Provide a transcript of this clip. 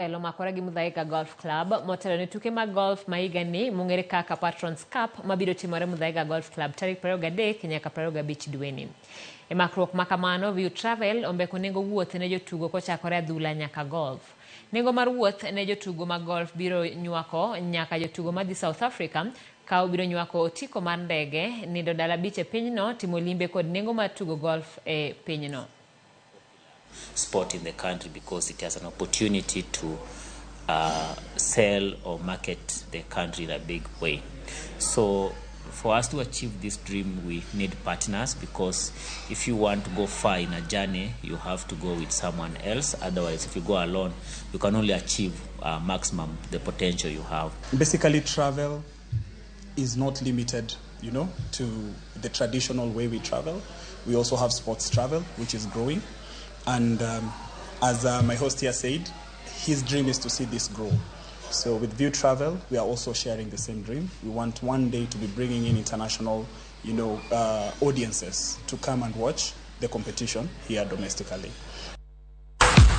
Omakore gi Muthaiga Golf Club motelo ne tuke mag golf ma higani mong'ere kaka Patrons Cup mabiro timore Muthaiga Golf Club tarik 23 nyaka 25 dweni. E makruok ma kamano, View Travel ombeko nengo wuoth ne jotugo kochakore adhula nyaka golf. Nengo mar wuoth ne jotugo mag golf biro nywako nyaka jotugo madhi South Africa ka obiro nywako otiko mar ndege, nindo dala abich e pinyno, timo limbe kod nengo mar tugo golf e pinyno. Sport in the country because it has an opportunity to sell or market the country in a big way. So for us to achieve this dream, we need partners, because if you want to go far in a journey, you have to go with someone else. Otherwise, if you go alone, you can only achieve maximum the potential you have. Basically, travel is not limited to the traditional way we travel. We also have sports travel, which is growing. And as my host here said, his dream is to see this grow. So with View Travel, we are also sharing the same dream. We want one day to be bringing in international audiences to come and watch the competition here domestically.